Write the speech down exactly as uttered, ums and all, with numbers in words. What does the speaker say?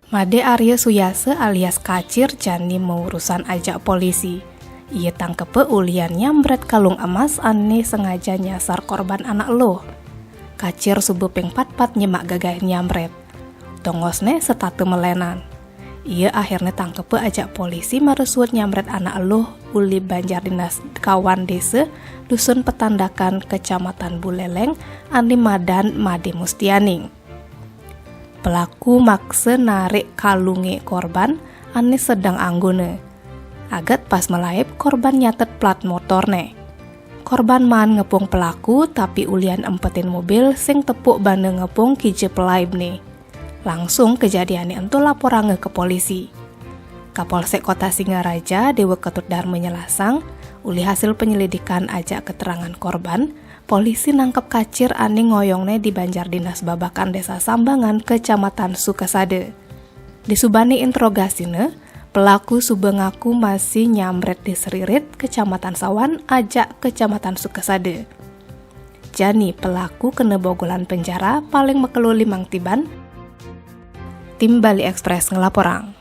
Made Arya Suyasa alias Kacir jani maurusan ajak polisi. Ia tangkepa ulian nyambret kalung emas ane sengaja nyasar korban anak eluh. Kacir suba ping patpat nyemak gagahe nyambret. Tongosne setata melenan. Ia akhirne tangkepa ajak polisi mara suud nyambret anak eluh uli Banjar Dinas Kawan Desa, Dusun Petandakan, Kecamatan Buleleng, ane madan Made Mustianing. Pelaku maksa narik kalunge korban ane sedeng anggona. Aget pas malaib, korban nyatet plat motorne. Korban maan ngepung pelaku, tapi ulian empetin mobil sing tepuk bana ngepung kija pelaibne. Langsung kejadiane ento laporanga ke polisi. Kapolsek Kota Singaraja, Dewa Ketut Dharma nyelasang, uli hasil penyelidikan ajak keterangan korban, polisi nangkep Kacir ane ngoyongne di Banjar Dinas Babakan Desa Sambangan, Kecamatan Sukasada. Disubane interrogasine, pelaku suba ngaku masih nyambret di Seririt, Kecamatan Sawan, ajak Kecamatan Sukasada. Jani pelaku kena bogolan penjara paling makelo limang tiban. Tim Bali Express ngelaporang.